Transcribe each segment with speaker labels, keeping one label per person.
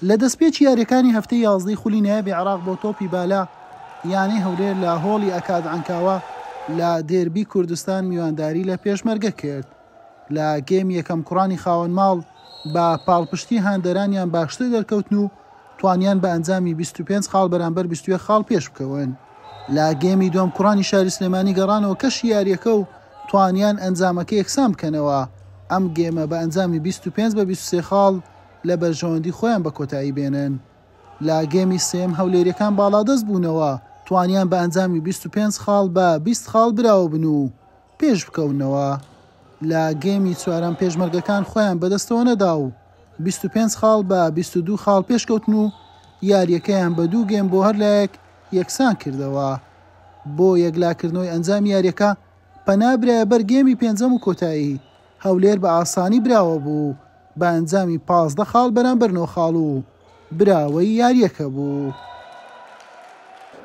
Speaker 1: لە دەستپێکی یارییەکانی هەفتەی یازدەی خولی نایابی عێراق بۆ تۆپی بالە، یانەی هەولێر لە هۆڵی ئەکاد عەنکاوە لە دێربی کوردستان میوانداری لە پێشمەرگە کرد. لە گێمی یەکەم کوڕانی خاوەن ماڵ بە پاڵپشتی هاندەرانیان باشتر دەرکەوتن و توانیان بە ئەنجامی 25 خاڵ بەرامبەر 21 خاڵ پێشبکەون. لە گێمی دووەم کوڕانی شاری سلێمانی گەڕانەوە کەشی یارییەکە و توانیان ئەنجامەکە یەکسان بکەنەوە، ئەم گێمە بە ئەنجامی 25 بە 23 خاڵ لە بەرژەوەندی خۆیان بە کۆتایی بێنن. لە گێمی سێیەم هەولێریەکان باڵادەست بوونەوە، توانیان بە ئەنجامی 25 خاڵ بە 20 خاڵ براوە بن و پێشبکەونەوە. لە گێمی چوارەم پێشمەرگەکان خۆیان بەدەستەوە نەدا و 25 خاڵ بە 22 خاڵ پێشکەوتن و یارییەکەیان بە دوو گێم بۆ هەر لایەک یەکسان کردەوە. بۆ یەکلاکردنەوەی ئەنجامی یارییەکە پەنا برایە بەر گێمی پێنجەم و کۆتایی، هەولێر بە ئاسانی براوە بوو بە ئەنجامی 15 خاڵ بەرامبەر 9 خاڵ و براوەی یارییەکە بوو.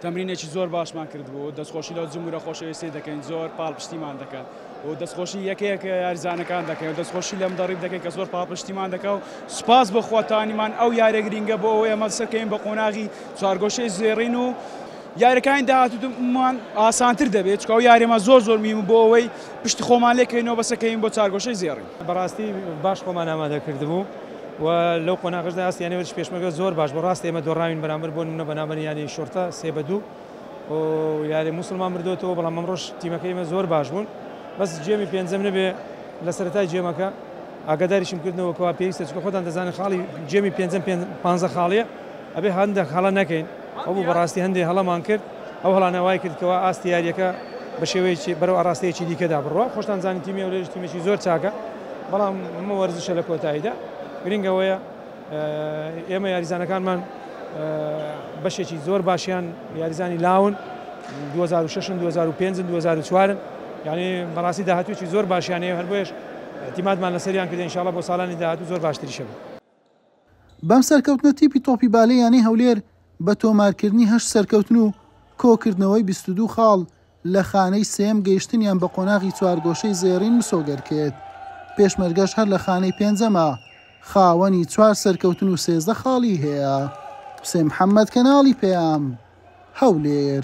Speaker 2: تەمرینێکی زۆر باشمان کردبوو، دەستخۆشی لەو جمهورە خۆشەویستەی دەکەین زۆر پاڵپشتیمان دەکەن و دەستخۆشی یەکە یەکە یاریزانەکان دەکەین و دەستخۆشی لە مدەڕیب دەکەین کە زۆر پاڵپشتیمان دەکا و سوپاس بۆ خوا توانیمان ئەو یاریە گرینگە بۆ ئەوەی ئێمە سەرکەوین بە قۆناغی چوارگۆشەی زێڕین و یاریەکانی داهاتوومان ئاسانتر دەبێت چونکە ئەو یاریەمان زۆر زۆر مهمە بۆ ئەوەی پشتی خۆمان لێکەینەوە بەسەکەوین بۆ چوارگۆشەی زێڕین.
Speaker 3: بەڕاستی باش خۆمان ئامادە کردبوو و لەو قۆناغەشدا ئاستی یانەی وەرزشی پێشمەرگە زۆر باش بوو، ڕاستە ئێمە دۆڕاوین بەرامبەر بۆ نمونە بەنامبەر یانەی شوڕتە 3-2 و یاری موسڵمان بردۆتەوە، بەڵام ئەمڕۆش تیمەکەی ئێمە زۆر باش بوون، بەس گێمی پێنجەم نەبێ لە سەرەتای گێمەکە ئاگاداریشم کردنەوە کەوا پێویستە چونکە خۆتان دەزانن خاڵی گێمی پێنجەم پانزە خاڵیە ئەبێ هەندێک هەڵە نەکەین، ئەو بوو بەڕاستی هەندێک هەڵەمان کرد ئەو هەڵانە وای کرد کەوا ئاستی یاریەکە بە شێوەیەکی بەرەو ئاڕاستەیەکی دیکەدا بڕوا، خۆشتان زانین تیمی هەولێریش تیمێکی زۆر چاکە بەڵام ئەمە وەرزشە لە کۆتاییدا گرنگ ئەوەیە ئێمە یاریزانەکانمان بەشێکی زۆر باشیان یاریزانی لاون 2006 2005 2004 یعنی بەڕاستی داهاتوێکی زۆر باشیان هەیە هەر بۆیەش اعتمادمان لەسەریان کرد ئینشاءاللە بۆ ساڵانی داهاتوو زۆر باشتریشە بن.
Speaker 1: بەم سەرکەوتنە تیپی تۆپی بالەی یانەی هەولێر بە تۆمارکردنی هەشت سەرکەوتن و کۆکردنەوەی 22 خاڵ لە خانەی سێیەم گەیشتنیان بە قۆناغی چوارگۆشەی زێڕین مسۆگەر کرد، پێشمەرگەش هەر لە خانەی پێنجەمە، خاوەنی چوار سەرکەوتن و 13 خاڵی هەیە. حوسێن محەممەد، کەناڵی پەیام، هەولێر.